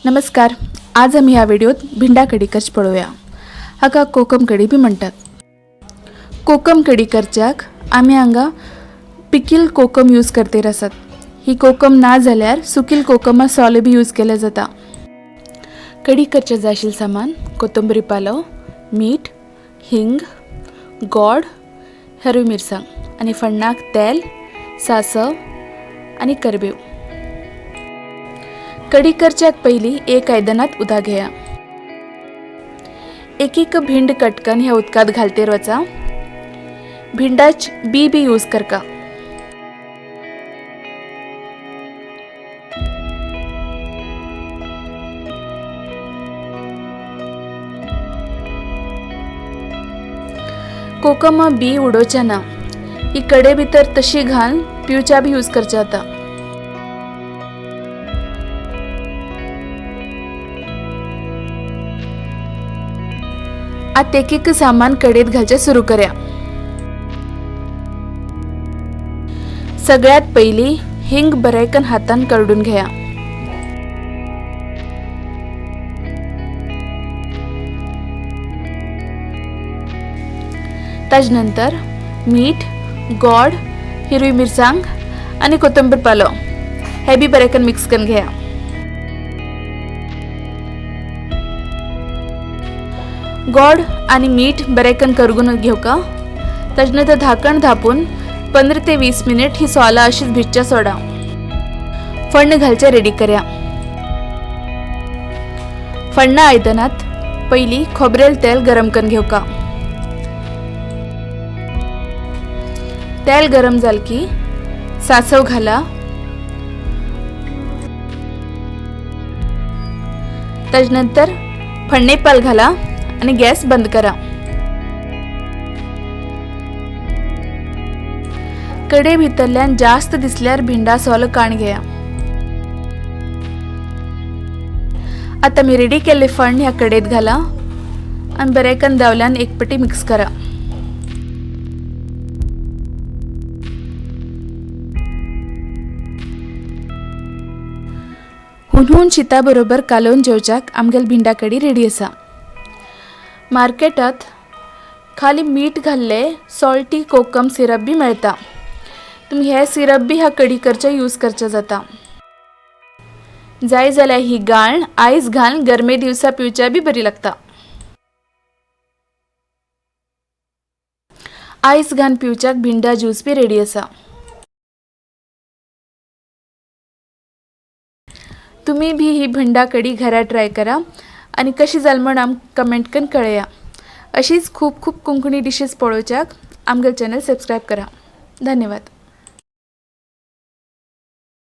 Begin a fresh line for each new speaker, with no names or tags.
नमस्कार, आज आमी ह्या व्हिडिओत भिंडा कढी करची पळोवया। हाका कोकम कढी बी म्हणटात। कोकम कढी करच्याक आमी हांगा पिकील कोकम यूज करतेर आसात। ही कोकम ना जाल्यार सुकील कोकमा सोले बी यूज केले जाता। कढी करचे जाय आशिल्लें सामान कोथंबीर पालो, मीठ, हिंग, गोड, हरवी मिरसांग आनी फण्णाक तेल, सांसव आनी करबेव। कढी करच्याक पयलीं एक आयदनांत उदक घेया। एक एक भिंड कटकन ह्या उदकांत घालतेर वचा। भिंडाच बी बी यूज करका। कोकम बी उडोवचें ना, ही कडे भितर तशी घाल पिवच्या बी यूज करचे जाता। आतां एक एक सामान कडेत घालचें सुरू करया। सगळ्यात पयलीं हिंग बरेकन हातान करडून घेया। ताजे नंतर मीठ, गोड, हिरवी मिरसांग आनी कोथंबीर पालो हे बी बरेकन मिक्स करून घेया। गोड आनी मीठ बरेकन करगून घेवका। ताजे नंतर धाकण धापून 15 ते 20 मिनिट ही सोला अशीच भिजच्या सोडा। फण्ण घालचे रेडी करया। फण्णा आयदनात पयलीं खोबरेल तेल गरम करून घेवका। तेल गरम जाल की सांसव घाला। ताजे नंतर फण्णे पाल घाला आणि गॅस बंद करा। कडे भितरल्यान जास्त दिसल्यार भिंडा सोल काण घेया। आता मी रेडी केल्ले फण्ण ह्या कडेत घाला आणि बरेकन दावल्यान एक पटी मिक्स करा। हुनहुन शिता बरोबर कालोवन जेवच्याक आमगेल भिंडा कढी रेडी आसा। मार्केटात खाली मीठ घाल्ले सॉल्टी कोकम सिरप बी मेळता। तुमी हे सिरप बी ह्या कढी करचे यूज करचे जाता। जाय जाल्यार ही गाळ आयस घाल गरमे दिवसा पिवच्या बी बरी लागता। आयस घाल पिवच्याक भिंडा ज्यूस बी रेडी आसा। तुमी बी ही भिंडा कढी घरा ट्राय करा आनी कशी जाल म्हण आमकां कमेंट करून कळया। अशीच खूब खूब कोंकणी डिशीज पळोवच्याक आमगेल चॅनल सबस्क्रायब करा। धन्यवाद।